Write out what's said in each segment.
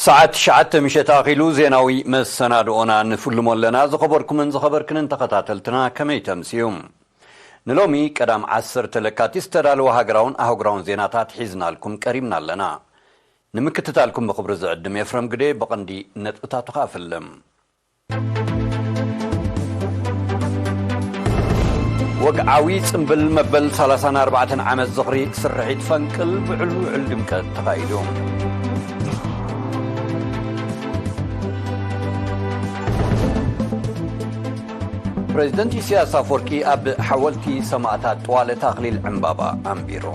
ሰዓት ትሽዓተ ምሸት ኣኺሉ ዜናዊ መሰናድኦና ንፍልሞ ኣለና። ዝኸበርኩምን ዝኸበርክንን ተኸታተልትና ከመይ ተምስዩ? ንሎሚ ቀዳም ዓሰርተ ለካቲት ዝተዳለወ ሃገራውን ኣህጉራውን ዜናታት ሒዝናልኩም ቀሪብና ኣለና። ንምክትታልኩም ብኽብሪ ዝዕድም ኤፍረም ግደ። ብቐንዲ ነጥብታቱ ከኣ ፍልም። ወግዓዊ ጽምብል መበል ሰላሳን ኣርባዕተን ዓመት ዝኽሪ ስርሒት ፈንቅል ብዕሉል ድምቀት ተኻይዱ። ፕሬዝደንት ኢሳያስ ኣፈወርቂ ኣብ ሓወልቲ ሰማእታት ጠዋለት ኣኽሊል ዕምባባ ኣንቢሩ።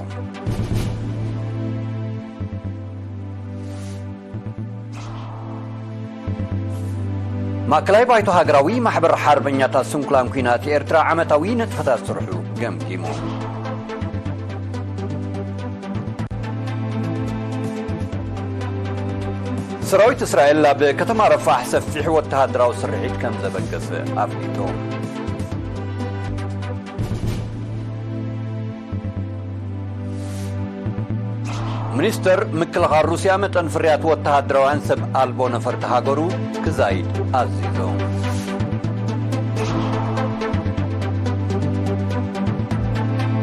ማእከላይ ባይቶ ሃገራዊ ማሕበር ሓርበኛታት ስንኩላን ኲናት ኤርትራ ዓመታዊ ንጥፈታት ስርሑ ገምጊሙ። ሰራዊት እስራኤል ኣብ ከተማ ረፋሕ ሰፊሕ ወተሃደራዊ ስርሒት ከም ዘበገሰ ኣፍሊጡ። ሚኒስተር ምክልኻል ሩስያ መጠን ፍርያት ወተሃደራውያን ሰብ ኣልቦ ነፈርቲ ሃገሩ ክዛይድ ኣዚዙ።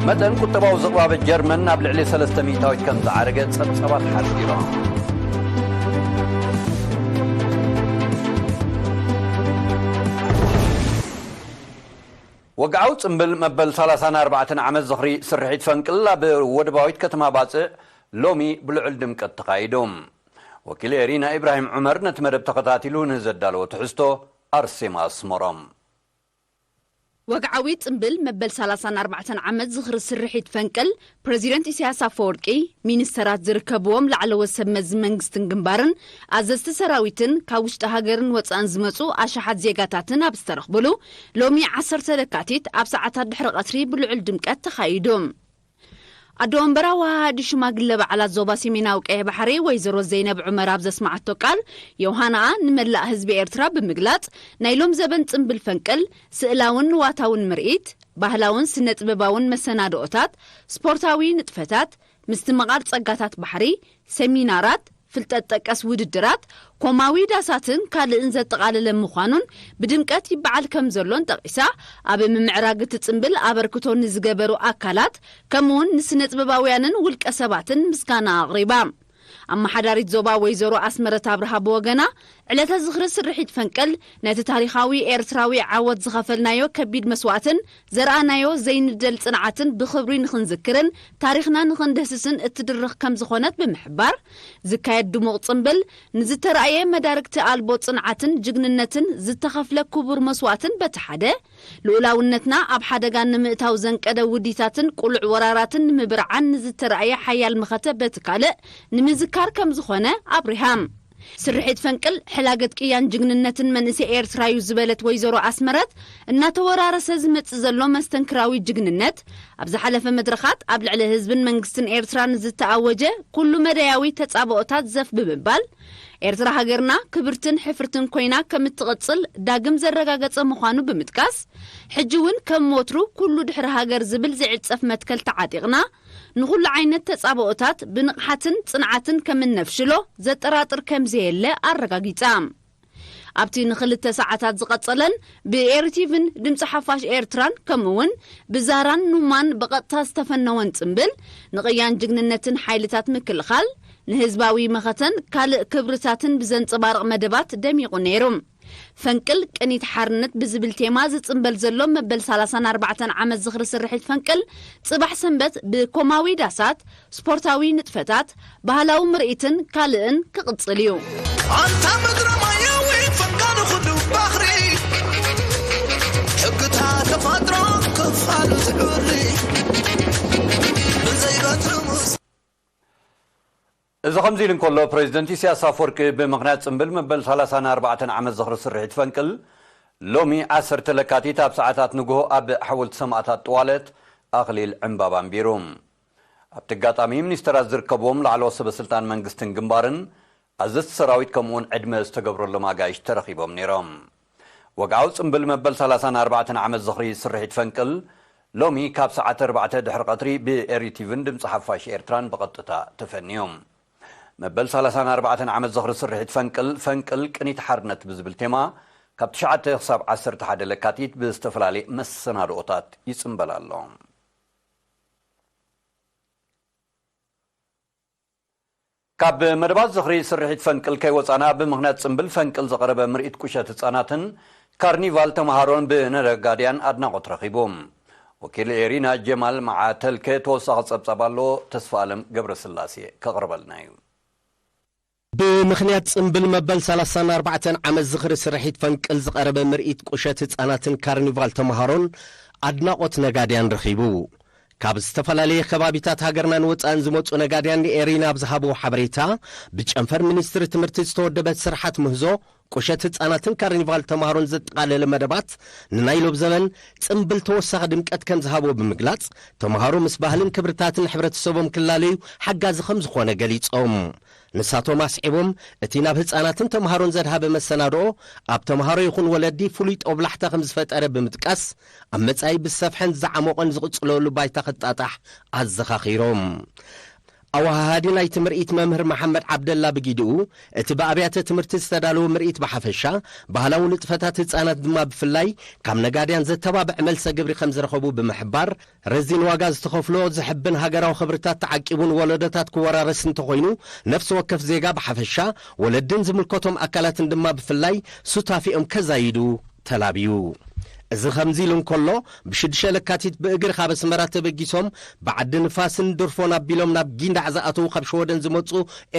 መጠን ቁጠባዊ ዝቕባበ ጀርመን ናብ ልዕሊ ሰለስተ ሚእታዊት ከም ዝዓረገ ጸብጻባት ሓቢሮም። ወግዓዊ ጽምብል መበል ሰላሳን ኣርባዕተን ዓመት ዝኽሪ ስርሒት ፈንቅል ኣብ ወደባዊት ከተማ ባጽዕ ሎሚ ብልዑል ድምቀት ተኻይዱ። ወኪል ኤሪና ኢብራሂም ዑመር ነቲ መደብ ተኸታቲሉ ንዘዳለዎ ትሕዝቶ ኣርሴማ ኣስመሮም። ወግዓዊ ጽምብል መበል ሰላሳን ኣርባዕተን ዓመት ዝኽሪ ስርሒት ፈንቅል ፕረዚደንት ኢሳያስ ኣፈወርቂ፣ ሚኒስተራት ዝርከብዎም ላዕለዎት ሰብ መዚ መንግስትን ግንባርን፣ ኣዘዝቲ ሰራዊትን ካብ ውሽጢ ሃገርን ወጻእን ዝመጹ ኣሽሓት ዜጋታትን ኣብ ዝተረኽብሉ ሎሚ ዓሰርተ ለካቲት ኣብ ሰዓታት ድሕሪ ቀትሪ ብልዑል ድምቀት ተኻይዱ። ኣዶ ወንበር ኣወሃሃዲ ሽማግለ በዓላት ዞባ ሰሜናዊ ቀይሕ ባሕሪ ወይዘሮ ዘይነብ ዑመር ኣብ ዘስማዓቶ ቃል፣ ዮሃናኣ ንመላእ ህዝቢ ኤርትራ ብምግላጽ፣ ናይ ሎም ዘበን ጽምብል ፈንቅል፣ ስእላውን ንዋታውን ምርኢት፣ ባህላውን ስነ-ጥበባውን መሰናድኦታት፣ ስፖርታዊ ንጥፈታት፣ ምስትምቓር ጸጋታት ባሕሪ፣ ሰሚናራት፣ ፍልጠት ጠቀስ ውድድራት፣ ኮማዊ ዳሳትን ካልእን ዘጠቓለለ ምዃኑን ብድምቀት ይበዓል ከም ዘሎን ጠቒሳ፣ ኣብ ምምዕራግ እቲ ጽምብል ኣበርክቶ ንዝገበሩ ኣካላት፣ ከምኡውን ንስነ-ጥበባውያንን ውልቀ ሰባትን ምስጋና ኣቕሪባ። ኣመሓዳሪት ዞባ ወይዘሮ ኣስመረት ኣብርሃ ብወገና፣ ዕለተ ዝኽሪ ስርሒት ፈንቅል ነቲ ታሪኻዊ ኤርትራዊ ዓወት ዝኸፈልናዮ ከቢድ መስዋእትን ዘርኣናዮ ዘይንደል ጽንዓትን ብኽብሪ ንኽንዝክርን ታሪኽና ንኽንደህስስን እትድርኽ ከም ዝኾነት ብምሕባር፣ ዝካየድ ድሙቕ ጽምብል ንዝተራእየ መዳርግቲ ኣልቦ ጽንዓትን ጅግንነትን ዝተኸፍለ ክቡር መስዋእትን በቲ ሓደ፣ ልኡላውነትና ኣብ ሓደጋ ንምእታው ዘንቀደ ውዲታትን ቅሉዕ ወራራትን ንምብርዓን ንዝተራእየ ሓያል መኸተ በቲ ካልእ ንምዝካር ከም ዝኾነ ኣብሪሃ። ስርሒት ፈንቅል ሕላገት ቅያን ጅግንነትን መንእሰይ ኤርትራ እዩ ዝበለት ወይዘሮ ኣስመረት፣ እናተወራረሰ ዝመጽእ ዘሎ መስተንክራዊ ጅግንነት፣ ኣብ ዝሓለፈ መድረኻት ኣብ ልዕሊ ህዝብን መንግስትን ኤርትራ ንዝተኣወጀ ኩሉ መዳያዊ ተጻብኦታት ዘፍ ብምባል፣ ኤርትራ ሃገርና ክብርትን ሕፍርትን ኮይና ከም እትቕጽል ዳግም ዘረጋገጸ ምዃኑ ብምጥቃስ፣ ሕጂ እውን ከም ወትሩ ኩሉ ድሕሪ ሃገር ዝብል ዘይዕጸፍ መትከል ተዓጢቕና፣ ንኹሉ ዓይነት ተጻብኦታት ብንቕሓትን ጽንዓትን ከም እነፍሽሎ ዘጠራጥር ከም ዘየለ ኣረጋጊጻ። ኣብቲ ንኽልተ ሰዓታት ዝቐጸለን ብኤሪ ቲቪን ድምጺ ሓፋሽ ኤርትራን ከምኡ'ውን ብዛራን ኑማን ብቐጥታ ዝተፈነወን ጽምብል፣ ንቕያን ጅግንነትን ሓይልታት ምክልኻል፣ ንህዝባዊ መኸተን ካልእ ክብርታትን ብዘንጸባርቕ መደባት ደሚቑ ነይሩ። ፈንቅል ቅኒት ሓርነት ብዝብል ቴማ ዝጽምበል ዘሎ መበል ሰላሳን ኣርባዕተን ዓመት ዝኽሪ ስርሒት ፈንቅል፣ ጽባሕ ሰንበት ብኮማዊ ዳሳት፣ ስፖርታዊ ንጥፈታት፣ ባህላዊ ምርኢትን ካልእን ክቕጽል እዩ። ኣንታ ምድረ ማያዊ ፈንቃል ኩሉ ባሕሪ፣ ሕግታት ተፈጥሮ ክፋሉ ትዕሪ፣ ብዘይ በትሪ ምስ እዚ ከምዚ ኢሉ እንከሎ፣ ፕሬዚደንት ኢሳያስ ኣፈወርቂ ብምኽንያት ጽምብል መበል ሰላሳን ኣርባዕተን ዓመት ዝኽሪ ስርሒት ፈንቅል፣ ሎሚ ዓሰርተ ለካቲት ኣብ ሰዓታት ንግሆ ኣብ ሓወልቲ ሰማእታት ጥዋለት ኣኽሊል ዕምባባ ኣንቢሩ። ኣብቲ ኣጋጣሚ፣ ሚኒስተራት ዝርከብዎም ላዕለዎት ሰበ ስልጣን መንግስትን ግንባርን፣ ኣዘዝቲ ሰራዊት፣ ከምኡውን ዕድመ ዝተገብረሎም ኣጋይሽ ተረኺቦም ነይሮም። ወግዓዊ ጽምብል መበል ሰላሳን ኣርባዕተን ዓመት ዝኽሪ ስርሒት ፈንቅል፣ ሎሚ ካብ ሰዓት ኣርባዕተ ድሕሪ ቀትሪ ብኤሪ ቲቪን ድምጺ ሓፋሽ ኤርትራን ብቐጥታ ተፈንዩ። መበል ሰላሳን ኣርባዕተን ዓመት ዝኽሪ ስርሒት ፈንቅል፣ ፈንቅል ቅኒት ሓርነት ብዝብል ቴማ ካብ ትሽዓተ ክሳብ ዓሰርተ ሓደ ለካቲት ብዝተፈላለየ መሰናድኦታት ይጽንበል ኣሎ። ካብ መደባት ዝኽሪ ስርሒት ፈንቅል ከይወጻና፣ ብምኽንያት ጽምብል ፈንቅል ዝቐረበ ምርኢት ቁሸት ህጻናትን ካርኒቫል ተምሃሮን ብነጋድያን ኣድናቖት ረኺቡ። ወኪል ኤሪና ጀማል መዓተልከ ተወሳኺ ጸብጻብ ኣሎ፣ ተስፋ ኣለም ገብረስላሴ ከቕርበልና እዩ። ብምኽንያት ጽምብል መበል ሰላሳን ኣርባዕተን ዓመት ዝኽሪ ስርሒት ፈንቅል ዝቐረበ ምርኢት ቁሸት ህጻናትን ካርኒቫል ተምሃሮን ኣድናቖት ነጋድያን ረኺቡ። ካብ ዝተፈላለየ ከባቢታት ሃገርናን ወጻእን ዝመጹ ነጋድያን ንኤሪና ኣብ ዝሃብዎ ሓበሬታ፣ ብጨንፈር ሚኒስትሪ ትምህርቲ ዝተወደበት ስርሓት ምህዞ ቁሸት ህጻናትን ካርኒቫል ተምሃሮን ዘጠቓለለ መደባት ንናይ ሎብ ዘበን ጽምብል ተወሳኺ ድምቀት ከም ዝሃብዎ ብምግላጽ፣ ተምሃሮ ምስ ባህልን ክብርታትን ሕብረተሰቦም ክላለዩ ሓጋዚ ከም ዝኾነ ገሊጾም። ንሳቶም ኣስዒቦም፣ እቲ ናብ ህጻናትን ተምሃሮን ዘድሃበ መሰናድኦ ኣብ ተምሃሮ ይኹን ወለዲ ፍሉይ ጦብላሕታ ከም ዝፈጠረ ብምጥቃስ፣ ኣብ መጻኢ ብዝሰፍሐን ዝዓሞቐን ዝቕጽለሉ ባይታ ክጣጣሕ ኣዘኻኺሮም። ኣወሃሃዲ ናይቲ ምርኢት መምህር መሓመድ ዓብደላ ብጊድኡ፣ እቲ ብኣብያተ ትምህርቲ ዝተዳለወ ምርኢት ብሓፈሻ፣ ባህላዊ ንጥፈታት ህጻናት ድማ ብፍላይ፣ ካብ ነጋድያን ዘተባብዕ መልሰ ግብሪ ከም ዝረኸቡ ብምሕባር፣ ረዚን ዋጋ ዝተኸፍሎ ዘሕብን ሃገራዊ ክብርታት ተዓቂቡ ንወለዶታት ክወራረስ እንተኾይኑ፣ ነፍሲ ወከፍ ዜጋ ብሓፈሻ፣ ወለድን ዝምልከቶም ኣካላትን ድማ ብፍላይ ሱታፊኦም ከዛይዱ ተላብዩ። እዚ ከምዚ ኢሉ እንከሎ፣ ብሽዱሽተ ለካቲት ብእግሪ ካብ ኣስመራ ተበጊሶም ብዓዲ ንፋስን ድርፎን ኣቢሎም ናብ ጊንዳዕ ዝኣተዉ ካብ ሽወደን ዝመጹ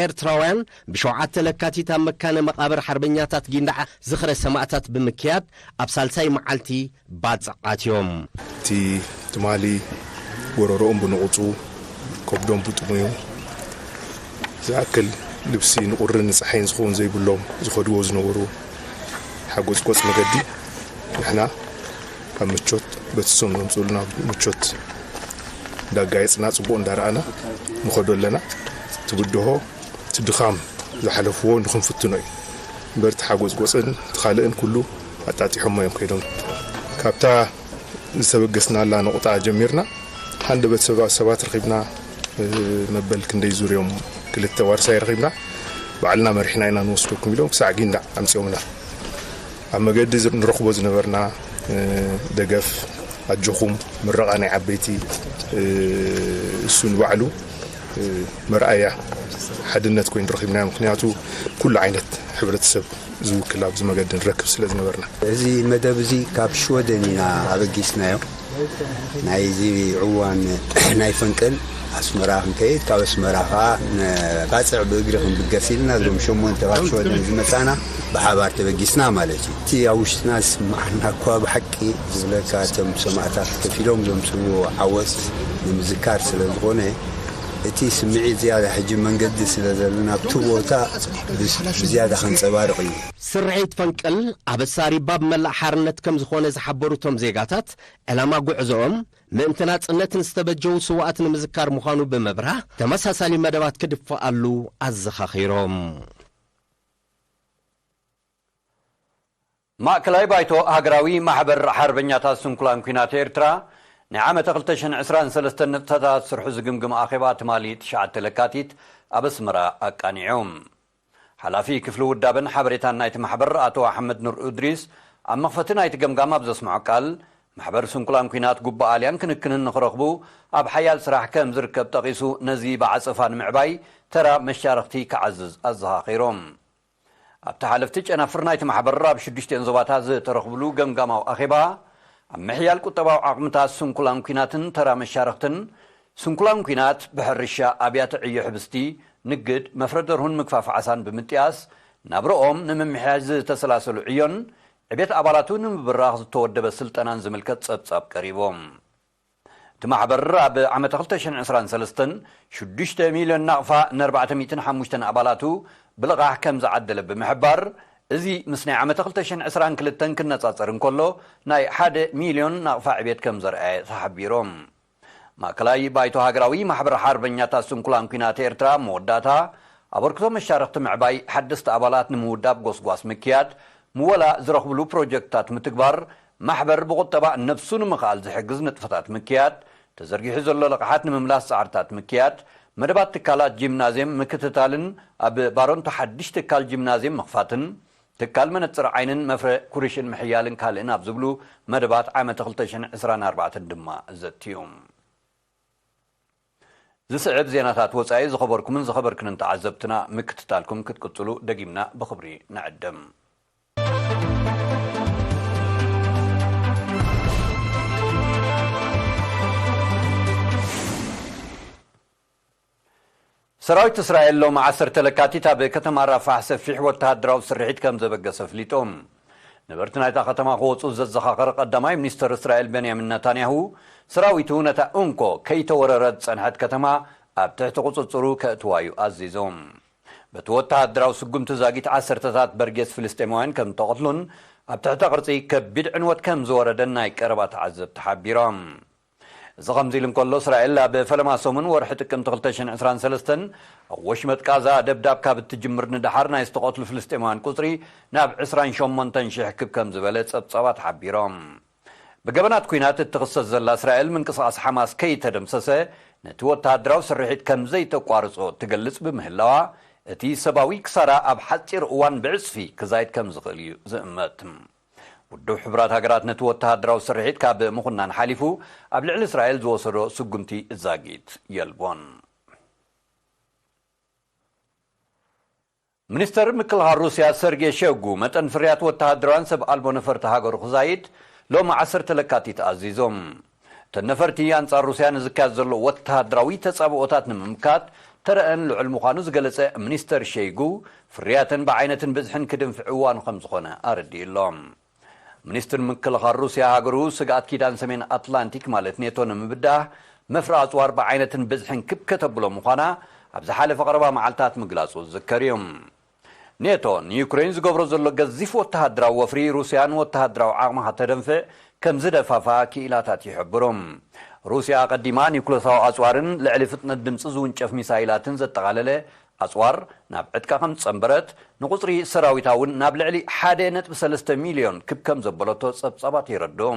ኤርትራውያን፣ ብሸውዓተ ለካቲት ኣብ መካነ መቓብር ሓርበኛታት ጊንዳዕ ዝኽረ ሰማእታት ብምክያድ ኣብ ሳልሳይ መዓልቲ ባጽዕ ኣትዮም። እቲ ትማሊ ጎረሮኦም ብንቑጹ፣ ከብዶም ብጥሙዩ፣ ዝኣክል ልብሲ ንቁርን ንጸሓይን ዝኸውን ዘይብሎም ዝኸድዎ ዝነበሩ ሓጎጽጎጽ መገዲ፣ ንሕና ካብ ምቾት በቲ እሶም ዘምጽኡልና ምቾት እንዳጋየጽና፣ ጽቡቕ እንዳረኣና ንኸዶ ኣለና። ትብድሆ እቲ ድኻም ዝሓለፍዎ ንኽንፍትኖ እዩ። እምበር እቲ ሓጎጽጎጽን እቲ ካልእን ኩሉ ኣጣጢሖሞ እዮም ከይዶም። ካብታ ዝተበገስናላ ነቑጣ ጀሚርና፣ ሃንደበት ሰባ-፣ ሰባት ረኺብና፣ እ፣ መበል ክንደይ ዙርዮም ክልተ ዋርሳይ ረኺብና፣ ባዕልና መሪሕና ኢና ንወስደኩም ኢሎም ክሳዕ ጊንዳዕ ኣምጺኦምና። ኣብ መገዲ ዝር-፣ ንረኽቦ ዝነበርና፣ እ፣ ደገፍ፣ ኣጆኹም፣ ምረቓ ናይ ዓበይቲ፣ እ፣ እሱ ንባዕሉ፣ እ፣ መርኣያ ሓድነት ኮይኑ ረኺብናዮ። ምኽንያቱ ኩሉ ዓይነት ሕብረተሰብ ዝውክል ኣብዚ መገዲ ንረክብ ስለ ዝነበርና። እዚ መደብ እዚ ካብ ሽወደን ኢና ኣበጊስናዮ። ናይዚ ዕዋን ናይ ፈንቅል ኣስመራ ክንከይድ፣ ካብ ኣስመራ ኸዓ ንባጽዕ ብእግሪ ክንብገስ ኢልና፣ እዞም ሸሞንተ ካብ ሽወደን ዝመጻና ብሓባር ተበጊስና ማለት እዩ። እቲ ኣብ ውሽጥና ዝስምዓና እኳ ብሓቂ ዝብለካ፣ እቶም ሰማእታት ከፊሎም ዘምጽእዎ ዓወት ንምዝካር ስለ ዝኾነ፣ እቲ ስምዒት ዝያዳ ሕጂ መንገዲ ስለ ዘለና፣ ኣብቲ ቦታ ብስ-፣ ብዝያዳ ከንጸባርቕ እዩ። ስርሒት ፈንቅል ኣብ ኣሳሪባ ብመላእ ሓርነት ከም ዝኾነ ዝሓበሩ እቶም ዜጋታት፣ ዕላማ ጉዕዞኦም ምእንቲ ናጽነት ንዝተበጀዉ ስውኣት ንምዝካር ምዃኑ ብምብራህ፣ ተመሳሳሊ መደባት ክድፈኣሉ ኣዘኻኺሮም። ማእከላይ ባይቶ ሃገራዊ ማሕበር ሓርበኛታት ስንኩላን ኲናት ኤርትራ፣ ናይ ዓመተ ክልተ ሽሕን ዕስራን ሰለስተን ንጥፈታት ስርሑ ዝግምግም ኣኼባ ትማሊ ትሽዓተ ለካቲት ኣብ ኣስመራ ኣቃኒዑ። ሓላፊ ክፍሊ ውዳበን ሓበሬታን ናይቲ ማሕበር ኣቶ ኣሕመድ ኑር እድሪስ፣ ኣብ መኽፈቲ ናይቲ ገምጋም ኣብ ዘስምዖ ቃል፣ ማሕበር ስንኩላን ኲናት ጉባእ ኣልያን ክንክንን ንኽረኽቡ ኣብ ሓያል ስራሕ ከም ዝርከብ ጠቒሱ፣ ነዚ ብዓጸፋ ንምዕባይ ተራ መሻርኽቲ ክዓዝዝ ኣዘኻኺሮም። ኣብቲ ሓለፍቲ ጨናፍር ናይቲ ማሕበር ኣብ ሽዱሽቲኦን ዞባታት ዝተረኽብሉ ገምጋማዊ ኣኼባ፣ ኣብ ምሕያል ቁጠባዊ ዓቕምታት ስንኩላን ኲናትን ተራ መሻርኽትን፣ ስንኩላን ኲናት ብሕርሻ፣ ኣብያተ ዕዮ ሕብስቲ፣ ንግድ፣ መፍረ ደርሁን ምግፋፍ ዓሳን ብምጥያስ፣ ናብርኦም ንምምሕያሽ ዝተሰላሰሉ ዕዮን ዕቤት ኣባላቱ ንምብራኽ ዝተወደበ ስልጠናን ዝምልከት ጸብጻብ ቀሪቦም። እቲ ማሕበር ኣብ ዓመተ ክልተ ሽሕን ዕስራን ሰለስተን ሽዱሽተ ሚልዮን ናቕፋ ንኣርባዕተ ሚእትን ሓሙሽተን ኣባላቱ ብልቓሕ ከም ዝዓደለ ብምሕባር፣ እዚ ምስ ናይ ዓመተ ክልተ ሽሕን ዕስራን ክልተን ክነጻጸር እንከሎ ናይ ሓደ ሚልዮን ናቕፋ ዕቤት ከም ዘርኣየ ተሓቢሮም። ማእከላይ ባይቶ ሃገራዊ ማሕበር ሓርበኛታት ስንኩላን ኲናት ኤርትራ ኣብ መወዳእታ፣ ኣበርክቶ መሻርኽቲ ምዕባይ፣ ሓደስቲ ኣባላት ንምውዳብ ጎስጓስ ምክያድ፣ ምወላ ዝረኽብሉ ፕሮጀክትታት ምትግባር፣ ማሕበር ብቁጠባ ነብሱ ንምኽኣል ዝሕግዝ ንጥፈታት ምክያድ፣ ተዘርጊሑ ዘሎ ልቕሓት ንምምላስ ጻዕርታት ምክያድ፣ መደባት ትካላት ጂምናዝየም ምክትታልን ኣብ ባሮንቶ ሓድሽ ትካል ጂምናዝየም ምኽፋትን፣ ትካል መነጽር ዓይንን መፍረ ኩርሽን ምሕያልን ካልእን ኣብ ዝብሉ መደባት ዓመተ ክልተ ሽሕን ዕስራን ኣርባዕተን ድማ ዘትዩ። ዝስዕብ ዜናታት ወጻኢ ዝኸበርኩምን ዝኸበርክንን ተዓዘብትና ምክትታልኩም ክትቅጽሉ ደጊምና ብኽብሪ ንዕድም። ሰራዊት እስራኤል ሎም ዓሰርተ ለካቲት ኣብ ከተማ ራፋሕ ሰፊሕ ወተሃደራዊ ስርሒት ከም ዘበገሰ ኣፍሊጡ። ነበርቲ ናይታ ከተማ ክወጹ ዘዘኻኸረ ቀዳማይ ሚኒስተር እስራኤል ቤንያሚን ነታንያሁ፣ ሰራዊቱ ነታ እንኮ ከይተወረረት ዝጸንሐት ከተማ ኣብ ትሕቲ ቁጽጽሩ ከእትዋ እዩ ኣዚዙ። በቲ ወተሃደራዊ ስጉምቲ ዛጊት ዓሰርተታት በርጌስ ፍልስጤማውያን ከም ተቐትሉን ኣብ ትሕተ ቅርጺ ከቢድ ዕንወት ከም ዝወረደን ናይ ቀረባ ተዓዘብቲ ሓቢሮም። እዚ ከምዚ ኢሉ እንከሎ፣ እስራኤል ኣብ ፈለማ ሰሙን ወርሒ ጥቅምቲ ክልተ ሽሕን ዕስራን ሰለስተን ኣብ ወሽመጥ ቃዛ ደብዳብ ካብ እትጅምር ንደሓር ናይ ዝተቐትሉ ፍልስጤማውያን ቁጽሪ ናብ ዕስራን ሸሞንተን ሽሕ ክብ ከም ዝበለ ጸብጻባት ሓቢሮም። ብገበናት ኲናት እትኽሰስ ዘላ እስራኤል፣ ምንቅስቓስ ሓማስ ከይተደምሰሰ ነቲ ወተሃደራዊ ስርሒት ከም ዘይተቋርጾ ትገልጽ ብምህላዋ፣ እቲ ሰብኣዊ ክሳራ ኣብ ሓጺር እዋን ብዕጽፊ ክዛይድ ከም ዝኽእል እዩ ዝእመት። ውድብ ሕቡራት ሃገራት ነቲ ወተሃደራዊ ስርሒት ካብ ምኹናን ሓሊፉ ኣብ ልዕሊ እስራኤል ዝወሰዶ ስጉምቲ ዛጊት የልቦን። ሚኒስተር ምክልኻል ሩስያ ሰርጌ ሸጉ መጠን ፍርያት ወተሃደራውያን ሰብ ኣልቦ ነፈርቲ ሃገሩ ክዛይድ ሎሚ ዓሰርተ ለካቲት ኣዚዞም። እተን ነፈርቲ ኣንጻር ሩስያ ንዝካየድ ዘሎ ወተሃደራዊ ተጻብኦታት ንምምካት ተረአን ልዑል ምዃኑ ዝገለጸ ሚኒስተር ሸይጉ፣ ፍርያተን ብዓይነትን ብዝሕን ክድንፍዕ እዋኑ ከም ዝኾነ ኣረዲኡ ኣሎ። ሚኒስትር ምክልኻል ሩስያ፣ ሃገሩ ስግኣት ኪዳን ሰሜን ኣትላንቲክ ማለት ኔቶ ንምብዳህ መፍረ ኣጽዋር ብዓይነትን ብዝሕን ክብ ከተብሎ ምዃና ኣብ ዝሓለፈ ቀረባ መዓልታት ምግላጹ ዝዝከር እዩ። ኔቶ ንዩክሬን ዝገብሮ ዘሎ ገዚፍ ወተሃደራዊ ወፍሪ፣ ሩስያ ንወተሃደራዊ ዓቕማ ከተደንፍዕ ከም ዝደፋፍኣ ክኢላታት ይሕብሩ። ሩስያ ኣቐዲማ ኒውክለሳዊ ኣጽዋርን ልዕሊ ፍጥነት ድምጺ ዝውንጨፍ ሚሳይላትን ዘጠቓለለ ኣጽዋር ናብ ዕጥቃ ከም ዝጸንበረት፣ ንቁጽሪ ሰራዊታ እውን ናብ ልዕሊ ሓደ ነጥቢ ሰለስተ ሚልዮን ክብ ከም ዘበለቶ ጸብጻባት የረድኡ።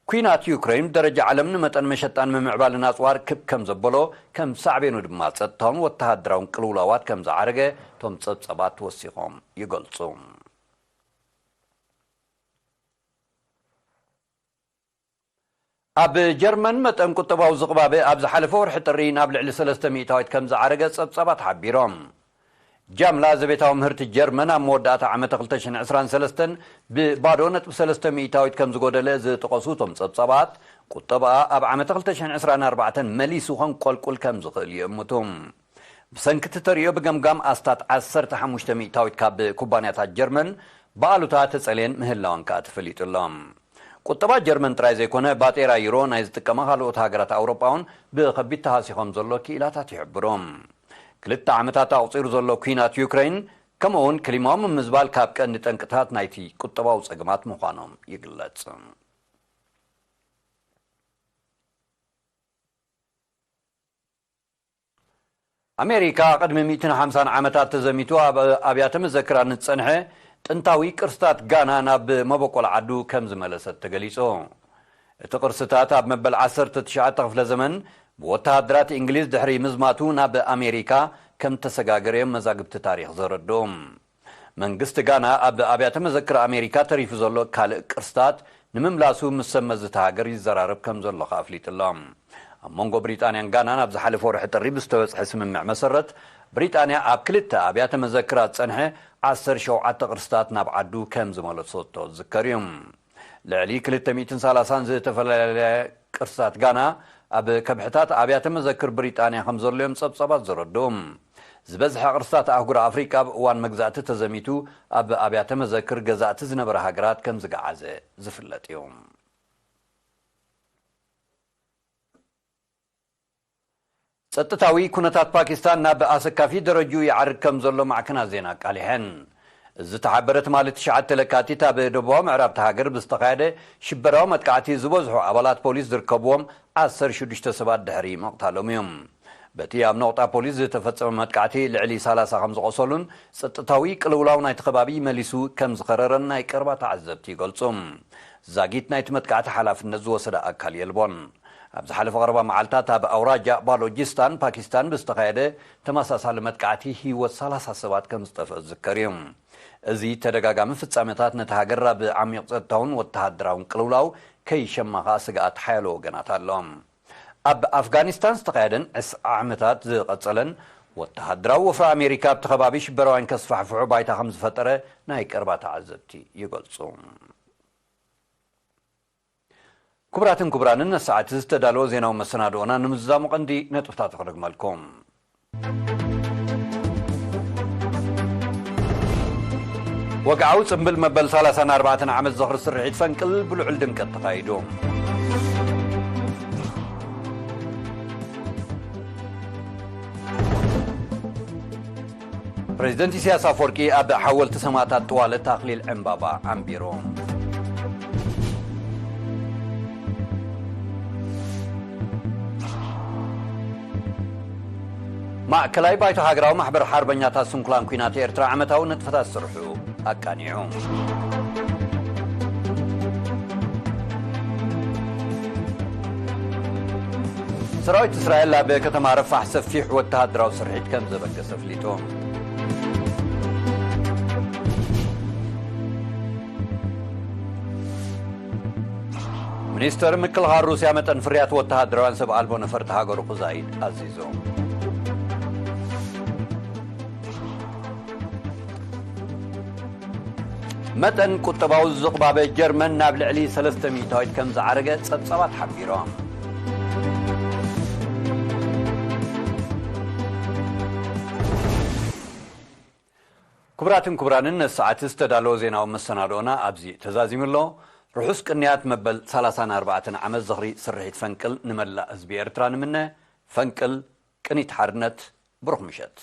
ኲናት ዩክሬን ብደረጃ ዓለም ንመጠን መሸጣን ምምዕባልን ኣጽዋር ክብ ከም ዘበሎ፣ ከም ሳዕቤኑ ድማ ጸጥታውን ወተሃደራውን ቅልውላዋት ከም ዝዓረገ እቶም ጸብጻባት ወሲኾም ይገልጹ። ኣብ ጀርመን መጠን ቁጠባዊ ዝቕባበ ኣብ ዝሓለፈ ወርሒ ጥሪ ናብ ልዕሊ ሰለስተ ሚእታዊት ከም ዝዓረገ ጸብጻባት ሓቢሮም። ጃምላ ዘቤታዊ ምህርቲ ጀርመን ኣብ መወዳእታ ዓመተ ክልተ ሽሕን ዕስራን ሰለስተን ብባዶ ነጥቢ ሰለስተ ሚእታዊት ከም ዝጎደለ ዝጠቐሱ እቶም ጸብጻባት፣ ቁጠባኣ ኣብ ዓመተ ክልተ ሽሕን ዕስራን ኣርባዕተን መሊሱ ከንቆልቁል ከም ዝኽእል ይእምቱ። ብሰንኪ እቲ ተርእዮ ብገምጋም ኣስታት ዓሰርተ ሓሙሽተ ሚእታዊት ካብ ኩባንያታት ጀርመን ብኣሉታ ተጸልየን ምህላወን ከኣ ተፈሊጡ ኣሎ። ቁጠባ ጀርመን ጥራይ ዘይኮነ፣ ባጤራ ዩሮ ናይ ዝጥቀማ ካልኦት ሃገራት ኣውሮጳ እውን ብኸቢድ ተሃስዩ ከም ዘሎ ክኢላታት ይሕብሩ። ክልተ ዓመታት ኣቑጺሩ ዘሎ ኲናት ዩክሬን፣ ከምኡ እውን ክሊማዊ ምምዝባል ካብ ቀንዲ ጠንቅታት ናይቲ ቁጠባዊ ጸገማት ምዃኖም ይግለጽ። ኣሜሪካ ቅድሚ ሚእትን ሓምሳን ዓመታት ተዘሚቱ ኣብ ኣብያተ መዘክራ ንዝጸንሐ ጥንታዊ ቅርስታት ጋና ናብ መበቆል ዓዱ ከም ዝመለሰት ተገሊጹ። እቲ ቅርስታት ኣብ መበል ዓሰርተ ትሽዓተ ክፍለ ዘመን ብወተሃደራት እንግሊዝ ድሕሪ ምዝማቱ ናብ ኣሜሪካ ከም ተሰጋገረ እዮም መዛግብቲ ታሪኽ ዘረድኡ። መንግስቲ ጋና ኣብ ኣብያተ መዘክር ኣሜሪካ ተሪፉ ዘሎ ካልእ ቅርስታት ንምምላሱ ምስ ሰብ መዚ እታ ሃገር ይዘራረብ ከም ዘሎ ከኣ ኣፍሊጡ ኣሎ። ኣብ መንጎ ብሪጣንያን ጋናን ኣብ ዝሓለፈ ወርሒ ጥሪ ብዝተበጽሐ ስምምዕ መሰረት፣ ብሪጣንያ ኣብ ክልተ ኣብያተ መዘክራት ዝጸንሐ ዓሰርተ ሸውዓተ ቅርስታት ናብ ዓዱ ከም ዝመለሰቶ ዝዝከር እዩ። ልዕሊ ክልተ ሚእትን ሰላሳን ዝተፈላለያ ቅርስታት ጋና ኣብ ከብሕታት ኣብያተ መዘክር ብሪጣንያ ከም ዘሎ እዮም ጸብጻባት ዘረድኡ። ዝበዝሐ ቅርስታት ኣህጉር ኣፍሪቃ ኣብ እዋን መግዛእቲ ተዘሚቱ ኣብ ኣብያተ መዘክር ገዛእቲ ዝነበረ ሃገራት ከም ዝገዓዘ ዝፍለጥ እዩ። ጸጥታዊ ኩነታት ፓኪስታን ናብ ኣሰካፊ ደረጅኡ ይዓርግ ከም ዘሎ ማዕከናት ዜና ኣቃሊሐን። እዚ ዝተሓበረ ትማሊ ትሽዓተ ለካቲት ኣብ ደቡባዊ ምዕራብ እታ ሃገር ብዝተኻየደ ሽበራዊ መጥቃዕቲ ዝበዝሑ ኣባላት ፖሊስ ዝርከብዎም ዓሰርተ ሽዱሽተ ሰባት ድሕሪ ምቕታሎም እዩ። በቲ ኣብ ነቑጣ ፖሊስ ዝተፈጸመ መጥቃዕቲ ልዕሊ ሰላሳ ከም ዝቖሰሉን ጸጥታዊ ቅልውላው ናይቲ ከባቢ መሊሱ ከም ዝኸረረን ናይ ቀረባ ተዓዘብቲ ይገልጹ። ዛጊት ናይቲ መጥቃዕቲ ሓላፍነት ዝወሰደ ኣካል የልቦን። ኣብ ዝሓለፈ ቀረባ መዓልታት ኣብ ኣውራጃ ባሎጂስታን ፓኪስታን ብዝተኻየደ ተመሳሳሊ መጥቃዕቲ ህይወት ሰላሳ ሰባት ከም ዝጠፍአ ዝዝከር እዩ። እዚ ተደጋጋሚ ፍጻመታት ነቲ ሃገር ኣብ ዓሚቕ ጸጥታውን ወተሃደራውን ቅልውላው ከይሸማ ከኣ ስግኣት ሓያሎ ወገናት ኣሎ። ኣብ ኣፍጋኒስታን ዝተኻየደን ዕስራ ዓመታት ዝቐጸለን ወተሃደራዊ ወፍሪ ኣሜሪካ ኣብቲ ከባቢ ሽበራውያን ከስፋሕፍሑ ባይታ ከም ዝፈጠረ ናይ ቀረባ ተዓዘብቲ ይገልጹ። ክቡራትን ክቡራንን፣ ንሰዓት ዝተዳለወ ዜናዊ መሰናድኦና ንምዝዛሙ ቀንዲ ነጥብታቱ ክደግመልኩም። ወግዓዊ ጽምብል መበል ሰላሳን ኣርባዕተን ዓመት ዝኽሪ ስርሒት ፈንቅል ብልዑል ድምቀት ተኻይዱ። ፕሬዚደንት ኢሳያስ ኣፈወርቂ ኣብ ሓወልቲ ሰማእታት ጥዋለት ኣኽሊል ዕምባባ ኣንቢሩ። ማእከላይ ባይቶ ሃገራዊ ማሕበር ሓርበኛታት ስንኩላን ኲናት ኤርትራ ዓመታዊ ንጥፈታት ስርሑ ኣቃኒዑ። ሰራዊት እስራኤል ኣብ ከተማ ረፋሕ ሰፊሕ ወተሃደራዊ ስርሒት ከም ዘበገሰ ኣፍሊጡ። ሚኒስተር ምክልኻል ሩስያ መጠን ፍርያት ወተሃደራውያን ሰብ ኣልቦ ነፈርቲ ሃገሩ ክዛይድ ኣዚዙ። መጠን ቁጠባዊ ዝቕባበ ጀርመን ናብ ልዕሊ ሰለስተ ሚእታዊት ከም ዝዓረገ ጸብጻባት ሓቢሮም። ክቡራትን ክቡራንን፣ ነዚ ሰዓት ዝተዳለወ ዜናዊ መሰናድኦና ኣብዚ ተዛዚሙ ኣሎ። ርሑስ ቅንያት መበል ሰላሳን ኣርባዕተን ዓመት ዝኽሪ ስርሒት ፈንቅል ንመላእ ህዝቢ ኤርትራ ንምነ። ፈንቅል፣ ቅኒት ሓርነት፣ ብሩኽ ምሸት።